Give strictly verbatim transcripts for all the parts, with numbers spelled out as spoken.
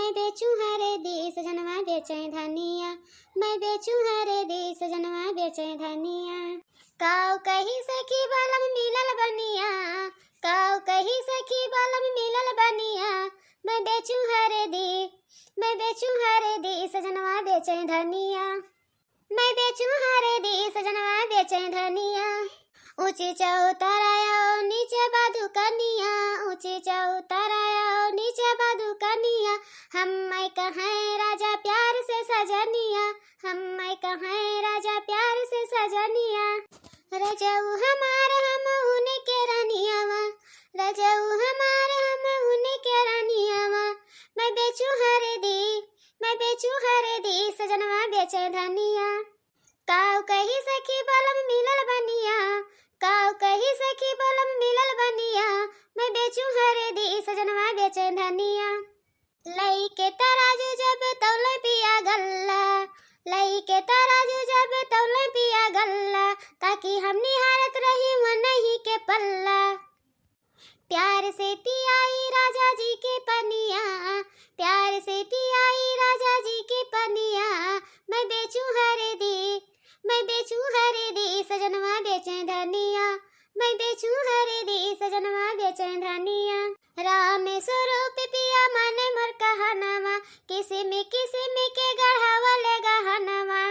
मैं बेचूं हरदी सजनवा बेचै धनिया, मैं बेचूं हरदी सजनवा बेचै धनिया। काऊ कही सखी बलम मिलल बनिया, काऊ कही सखी बलम मिलल बनिया। मैं बेचूं हरदी, मैं बेचूं हरदी सजनवा बेचै धनिया। मैं बेचूं हरदी सजनवा बेचै धनिया। ऊंची चौतराया नीचे बा दुकनिया, ऊंची चौतराया नीचे बा दुकनिया। हम मैं कहै राजा प्यार से सजनिया, हम मैं कहै राजा प्यार से सजनिया। रजऊ हमार हम उनके रनियावा, रजऊ हमार हम उनके रनियावा। मैं बेचूं हरदी, मैं बेचूं हरदी सजनवा बेचै धनिया। काऊ कही सखी बलम मिलल बनिया, काऊ कही सखी बलम मिलल बनिया। मैं बेचूं हरदी सजनवा बेचै धनिया। लइके तराजू जब तौलै पिया गल्ला, लइके तराजू जब तौलै पिया गल्ला। ताकि हम निहारत रही मनही के पल्ला। प्यार से पियाई राजा जी के पनिया, प्यार से पियाई राजा जी के पनिया। मैं बेचूं हरदी, मैं बेचूं हरदी सजनवा बेचै धनिया, मैं बेचूं हरदी सजनवा बेचै धनिया। राम स्वरूप पिया माने मोर कहनवा, किसिम किसिम के गढ़ावल गहनवा।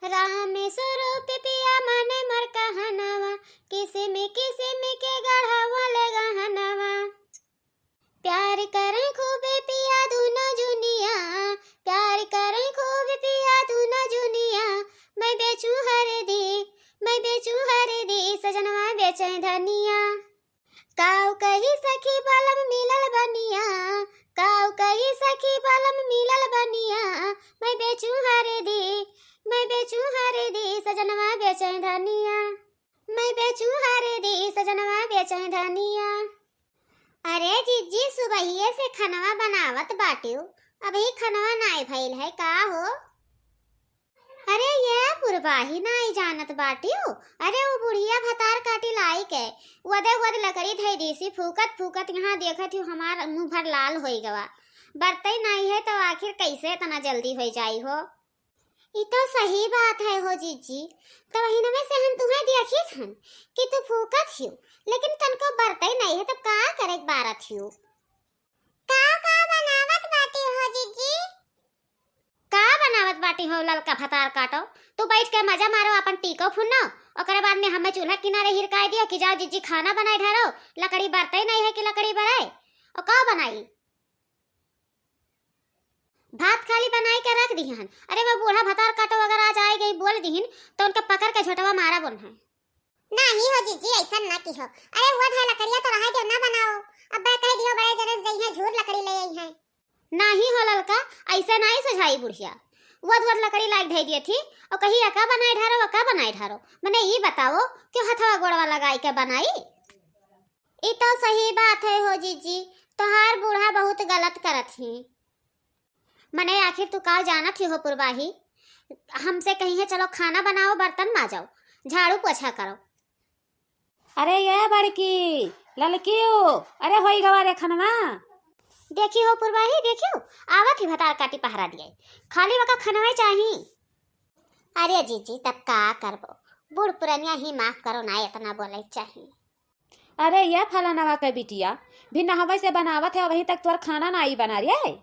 राम स्वरूप पिया माने मोर कहनवा, किसिम किसिम के गढ़ावल गहनवा। प्यार करै खूब पिया दूनो जुनिया, प्यार करै खूब पिया दूनो जुनिया। मैं बेचूं हरदी, मैं बेचूं हरदी सजनवा बेचै धनिया। काऊ कही सखी बलम मिलल बनिया, काऊ कही सखी बलम मिलल बनिया। मैं बेचूं हरदी, मैं बेचूं हरदी सजनवा बेचै धनिया, मैं बेचूं हरदी सजनवा बेचै धनिया। अरे जिज्जी, सुबहिए से खनवा बनावत बाटिउ, अबही खनवा नाई भइल है का हो? अरे ये पुरबाही नाई जानत बाटिउ? अरे उ बुढ़िया भतार काटी लाई के वदे वद लकड़ी धई दीसी, फूकत फूकत यहाँ देखत हिउ हमार मुँह भर लाल होई गवा। बरतई नाई है तो आखिर कैसे इतना जल्दी होई जाई हो? ई तो सही बात है हो जिज्जी, तबहिनवे से हम तुहैं देखित हन कि तू फूकत हिउ, लेकिन तनको बरतई नाई है, तब का करे के बारत हिउ? का, का बनावत बाटी हो जिज्जी? का बनावत बाटी हो ललका भतार काटो, तू बैठ के मजा मारो, आपन टीको फुन्नो, ओकरे बाद में हमें चूल्हा किनारे हिरकाई दियो कि जाओ जिज्जी खाना बनाई ढारो, लकड़ी बरतई नाई है कि लकड़ी बराए, और का बनाई? भात खाली बनाई के रख दिहन। अरे वो बूढ़ा भतार काटो अगर आज आए गई बोल दिहिन तो उनका पकड़ के झोटवा मारा बोल है। नाही हो जिज्जी, ऐसा ना किहो। अरे वो धाय लकड़िया तो रहा दे ना बनाओ। अब कह दियो बड़े जने जइहे झूर लकड़ी ले आई है। नाही हो ललका, ऐसे नाही सुझाई बुढ़िया। वद वद लकड़ी लाग धई दिए थी और कही अका बनाई ढारो, अका बनाई ढारो। मने ई बताओ कि हथवा गोड़वा लगाई के बनाई? ई तो सही बात है हो जिज्जी, तोहार बूढ़ा बहुत गलत करत ही। मने आखिर तू का जानत ही हो पुरबाही? हमसे कही है चलो खाना बनाओ, बर्तन माजो, झाड़ू पोछा करो। अरे ये बड़की, ललकियो, अरे होई गवा रे खनवा। देखी हो पुरबाही, देखियो, आवत ही भतार काटी पहरा दिए, खाली वका खनवा चाही। अरे जिज्जी, तब का करबो, बूढ़ पुरनिया ही माफ करो ना, इतना बोले चाही। अरे ये फलानवा के बिटिया, भी नहवे से बनावत है, अबही तक तोर खाना नाई बना रे।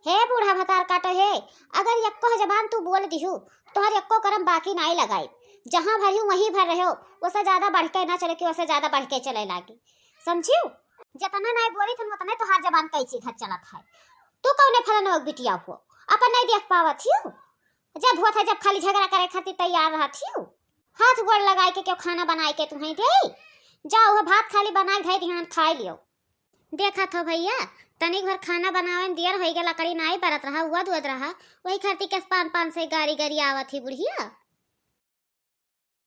हे बूढ़ा भतार काटो हे, अगर यक्को जबान तू बोल दिहू, तोहर यक्को करम बाकी नाई लगाई। जहाँ भर हूँ वहीं भर रहो, ओसे ज्यादा बढ़ के ना चले कि ओसे ज्यादा बढ़ के चले लागी। समझियो? जतना नाई बोली थन, उतने तोहार जबान कैची घर चलत है। तू कौने फलानवा के बिटिया हो, अपन नहीं देख पावत हियो? जब होत है, जब खाली झगड़ा करे खातिर तैयार रहत हियो। हाथ गोड़ लगाई के क्यों खाना बनाई के तुम्हें दे? जाओ, वह भात खाली बनाई धई दिहन, खाई लियो। देखत हो भैया, तनिक भर खाना बनावे में देर होई गया, लकड़ी नाई बरत रहा, उवद उवद रहा, वही खातिर के पान पान से गारी गारी आवत ही बुढ़िया।